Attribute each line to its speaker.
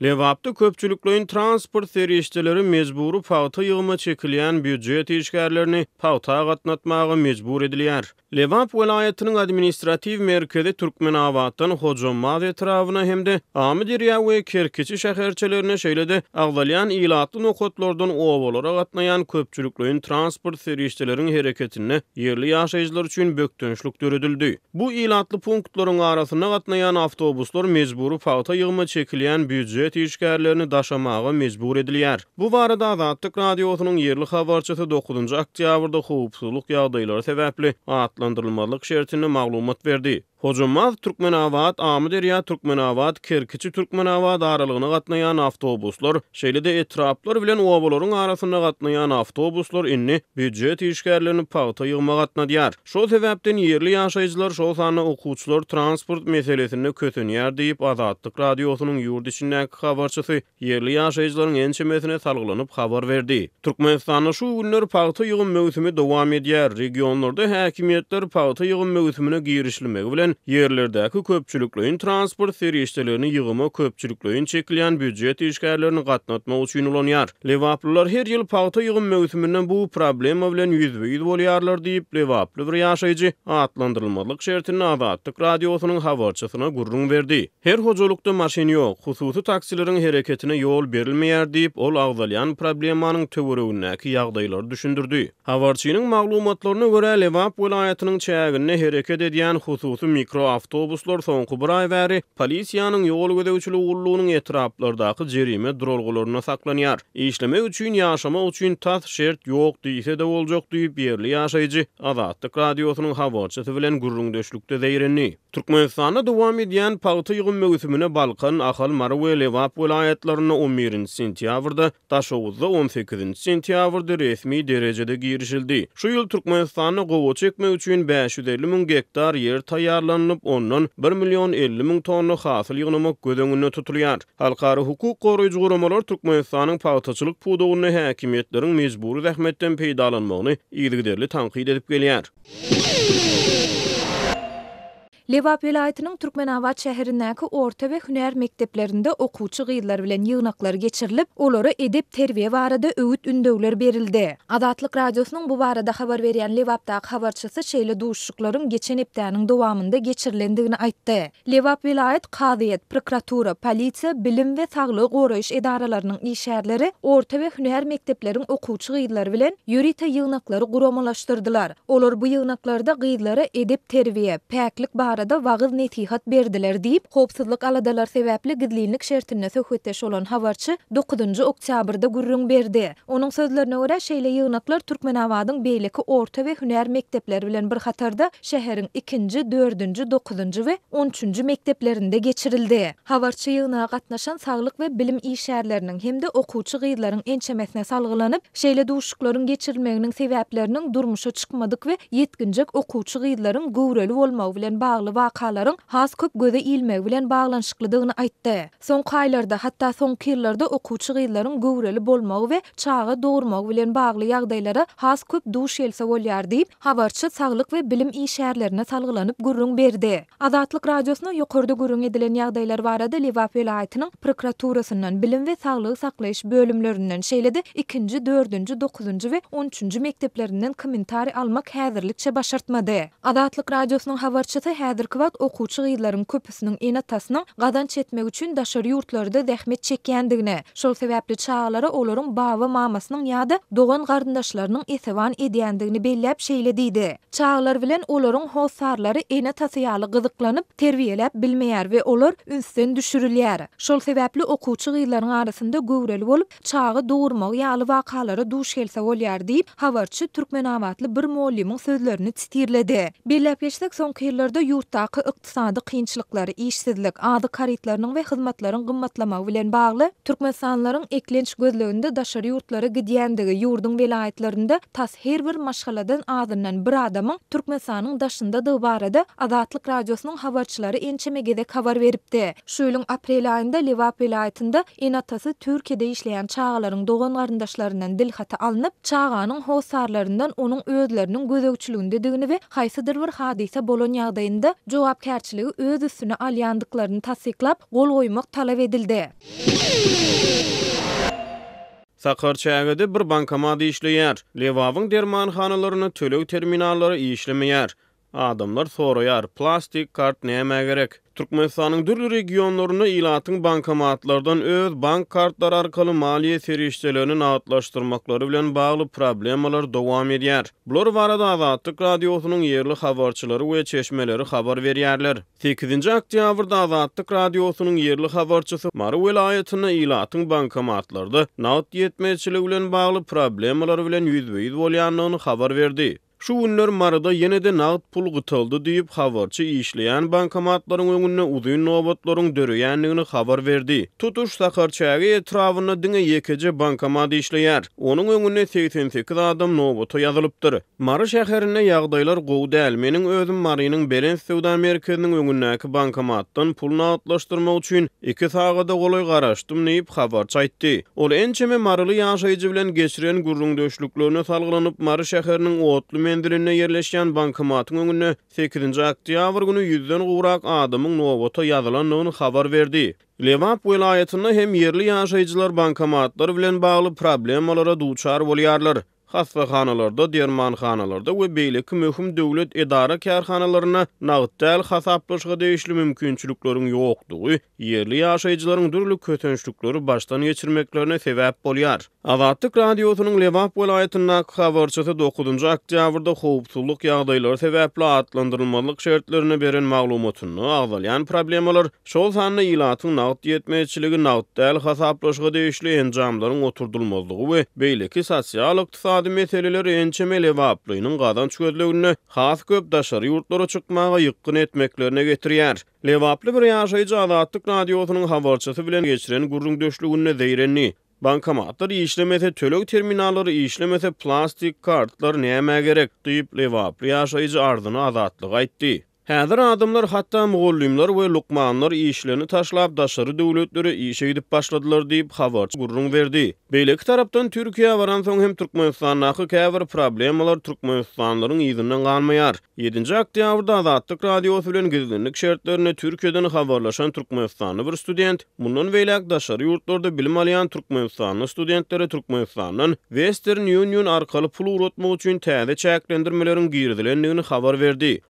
Speaker 1: Lebapda köpçülikleýin transport serişdeleri mejbury pagta ýygyma çekilýän býujet işgärlerini pagta gatnatmaga mejbur edilýär. Lebap welaýatynyň administratiw merkezi Türkmenabatdan Hojambaz etrabyna hem-de Amyderýa we Kerkiçi şäherçelerine, şeýle-de agzalýan ilatly nokatlardan obalara gatnaýan köpçülikleýin transport serişdeleriň hereketinde ýerli ýaşaýjylar üçin bökdençlik döredildi. Bu ilatly punktlaryň arasynda gatnaýan awtobuslar mejbury pagta ýygyma çekilýän býujet işgärlerini daşamaga mejbur edilýär. Bu barada Azatlyk Radiosynyň ýerli habarçysy dokuzynjy oktýabrda howpsuzlyk ýagdaýlary sebäpli atlandyrylmazlyk şertinde maglumat berdi. Hojambaz, Türkmenabat, Amyderýa, Türkmenabat, Kerkiçi, Türkmenabat aralygyna gatnaýan awtobuslar, şeýle-de etraplar bilen obalaryň arasynda gatnaýan awtobuslar indi býujet işgärlerini pagta ýygyma gatnadýar. Şol sebäpden ýerli ýaşaýjylar, şol sanda okuwçylar transport meselesinde kösenýär diýip, Azatlyk Radiosynyň ýurt içindäki habarçysy ýerli ýaşaýjylaryň ençemesine salgylanyp habar berdi. Türkmenistanda şu günler pagta ýygym möwsümi dowam edýär. Regionlarda häkimiýetler pagta ýygym möwsümine girişilmegi bilen, ýerlerdäki köpçülikleýin transport serişdelerini ýygyma köpçülikleýin çekilýän býujet işgärlerini gatnatmak üçin ulanýar. Lebaplylar her ýyl pagta ýygym möwsüminde bu problema bilen ýüzbe-ýüz bolýarlar diýip, lebaply bir ýaşaýjy atlandyrylmazlyk şertinde Azatlyk Radiosynyň habarçysyna gürrüň berdi. Her hojalykda maşyn ýok, hususy taksileriň hereketine ýol berilmeýär diýip, ol agzalýan problemanyň töweregindäki ýagdaýlary düşündirdi. Habarçynyň maglumatlaryna görä, Lebap welaýatynyň çäginde hereket edýän hususy mikroawtobuslar soňky bir aý bäri polisiýanyň ýol gözegçiligi gullugynyň etraplardaky jerime duralgalarynda saklanýar. Işlemek üçin, ýaşamak üçin tas şert ýok diýse-de boljak diýip, ýerli ýaşaýjy Azatlyk Radiosynyň habarçysy bilen gürrüňdeşlikde zeýrendi. Türkmenistanda dowam edýän pagta ýygym möwsümine Balkan, Ahal, Mary we Lebap welaýatlarynda on birinji sentýabrda, Daşoguzda on sekizinji sentýabrda resmi derejede girişildi. Şu ýyl Türkmenistanda gowaça ekmek üçin 550 müň gektar ýer taýýarlanylyp, ondan bir million 50 müň tonna hasyl ýygnamak göz öňünde tutulýar. Halkara hukuk goraýjy guramalar Türkmenistanyň pagtaçylyk pudagynda häkimiýetleriň mejbury zähmetden peýdalanmagyny yzygiderli tankyt edip gelýär.
Speaker 2: Lebap welaýatynyň Türkmenabat şäherindäki orta we hünär mekdeplerinde okuwçy gyzlar bilen ýygnaklar geçirilip, olara edep-terbiýe barada öwüt-ündewler berildi. Azatlyk Radiosynyň bu barada habar berýän Lebapdaky habarçysy şeýle duşuşyklaryň geçen hepdäniň dowamynda geçirilendigini aýtdy. Lebap welaýat kazyýet, prokuratura, polisiýa, bilim we saglygy goraýyş edaralarynyň işgärleri orta we hünär mekdepleriň okuwçy gyzlary bilen ýörite ýygnaklary guramalaşdyrdylar. Olar bu ýygnaklarda gyzlara edep-terbiýe, päklik barada wagyz-nesihat berdiler diýip, howpsuzlyk aladalary sebäpli gizlinlik şertinde söhbetdeş bolan habarçy dokuzynjy oktýabrda gürrüň berdi. Onuň sözlerine görä, şeýle ýygnaklar Türkmenabadyň beýleki orta we hünär mekdepleri bilen bir hatarda, şäheriň ikinji, dördünji, dokuzynjy we on üçünji mekdeplerinde geçirildi. Habarçy ýygnaga gatnaşan saglyk we bilim işgärleriniň hem-de okuwçy gyzlaryň ençemesine salgylanyp, şeýle duşuşyklaryň geçirilmeginiň sebäpleriniň durmuşa çykmadyk we ýetginjek okuwçy gyzlaryň göwreli bolmagy bilen bagly wakalaryň has köp göze ilmegi bilen baglanyşyklydygyny aýtdy. Soňky aýlarda, hatda soňky ýyllarda okuwçy gyzlaryň göwreli bolmagy we çaga dogurmagy bilen bagly ýagdaýlara has köp duş gelse bolýar diýip, habarçy saglyk we bilim işgärlerine salgylanyp gürrüň berdi. Azatlyk Radiosyna ýokarda gürrüň edilen ýagdaýlar barada Lebap welaýatynyň prokuraturasyndan, bilim we saglygy saklaýyş bölümlerinden, şeýle-de ikinji, dördünji, dokuzynjy we on üçünji mekdeplerinden kommentariý almak häzirlikçe başartmady. Azatlyk Radiosynyň habarçysy häzirki wagt okuwçy gyzlaryň köpüsiniň ene-atasynyň gazanç etmek üçin daşary ýurtlarda zähmet çekýändigini, şol sebäpli çagalara olaryň baba-mamasynyň ýa-da dogan-garyndaşlarynyň esewan edýändigini belläp şeýle diýdi, Çagalar bilen olaryň hossarlary ene-atasy ýaly gyzyklanyp, terbiýeläp bilmeýär we olar ünsden düşürilýär. Şol sebäpli okuwçy gyzlaryň arasynda göwreli bolup, çaga dogurmagy ýaly wakalara duş gelse bolýar diýip, habarçy türkmenabatly bir mugallymyň sözlerini sitirledi. Belläp geçsek, soňky ýyllarda ýurtdaky ykdysady kynçylyklar, işsizlik, azyk harytlarynyň we hyzmatlaryň gymmatlamagy bilen bagly, türkmenistanlylaryň eklenç gözleginde daşary ýurtlara gidýändigi, ýurduň welaýatlarynda tas her bir maşgaladan azyndan bir adamyň Türkmenistanyň daşyndadygy barada Azatlyk Radiosynyň habarçylary ençeme gezek habar beripdi. Şu ýylyň aprel aýynda Lebap welaýatynda ene-atasy Türkiýede işleýän çagalaryň dogan-garyndaşlaryndan dilhaty alnyp, çaganyň hossarlaryndan onuň özleriniň gözegçiligindedigini we haýsydyr bir hadysa bolan ýagdaýynda. barada jogapkärçiligi öz üstüne alýandyklaryny tassyklap, gol goýmak talap edildi.
Speaker 1: Sakarçägede bir bankomat işleýär. Lebabyň dermanhanalarynda töleg terminallary işlemeýär. Adamlar soraýar, plastik kart nämä gerek? Türkmenistanyň dürli regionlarynda ilatyň bankomatlardan öz bank kartlary arkaly maliýe serişdelerini nagtlaşdyrmaklary bilen bagly problemalar dowam edýär. Bular barada Azatlyk Radiosynyň ýerli habarçylary we çeşmeleri habar berýärler. Sekizinji oktýabrda Azatlyk Radiosynyň ýerli habarçysy Mary welaýatynda ilatyň bankomatlarda nagt ýetmezçiligi bilen bagly problemalar bilen ýüzbe-ýüz bolýandygyny habar berdi. Şu günler Maryda ýene-de nagt pul gytaldy diýip, habarçy işleýän bankomatlaryň öňünde uzyn nobatlaryň döreýändigini habar berdi. Tutuş Sakarçäge etrabynda diňe ýekeje bankomat işleýär. Onuň öňünde 88 adam nobata ýazylypdyr. Mary şäherinde ýagdaýlar gowy däl. Meniň özüm Marynyň Belent söwda merkeziniň öňündäki bankomatdan pul nagtlaşdyrmak üçin iki sagada golaý garaşdym diýip, habarçy aýtdy. Ol ençeme maryly ýaşaýjy bilen geçiren gürrüňdeşliklerine salgylanyp, Mary şäheriniň otly menzilinde ýerleşýän bankomatyň öňünde sekizinji oktýabr güni ýüzden gowrak adamyň nobata ýazylandygyny habar berdi. Lebap welaýatynda hem ýerli ýaşaýjylar bankomatlar bilen bagly problemalara duçar bolýarlar. Hassahanalarda, dermanhanalarda we beýleki möhüm döwlet edara-kärhanalarynda nagt däl hasaplaşyga degişli mümkinçilikleriň ýokdugy ýerli ýaşaýjylaryň dürli kösençlikleri başdan geçirmeklerine sebäp bolýar. Azatlyk Radiosynyň Lebap welaýatyndaky habarçysy dokuzynjy oktýabrda howpsuzlyk ýagdaýlary sebäpli atlandyrylmazlyk şertlerinde beren maglumatynda agzalýan problemalar Şol sanda ilatyň nagt ýetmezçiligi, nagt däl hasaplaşyga degişli enjamlaryň oturdylmazlygy we beýleki sosial-ykdysady meseleler ençeme lebaplynyň gazanç gözleginde has köp daşary ýurtlara çykmaga ýykgyn etmeklerine getirýär. Lebaply bir ýaşaýjy Azatlyk Radiosynyň habarçysy bilen geçiren gürrüňdeşliginde zeýrendi. Bankomatlar işlemese, töleg terminallary işlemese, plastik kartlar nämä gerek? diýip, lebaply ýaşaýjy arzyny Azatlyga aýtdy. Häzir adamlar, hatda mugallymlar we lukmanlar işlerini taşlap, daşary döwletlere işe gidip başladylar diýip, habarçy gürrüň berdi. Beýleki tarapdan, Türkiýä baransoň hem Türkmenistandaky käbir problemalar türkmenistanlylaryň yzyndan galmaýar. Ýedinji oktýabrda Azatlyk Radiosy bilen gizlinlik şertlerinde Türkiýeden habarlaşan türkmenistanly bir student, mundan beýläk daşary ýurtlarda bilim alýan türkmenistanly studentlere Türkmenistandan Western Union arkaly pul ugratmak üçin täze çäklendirmeleriň girizilendigini habar berdi.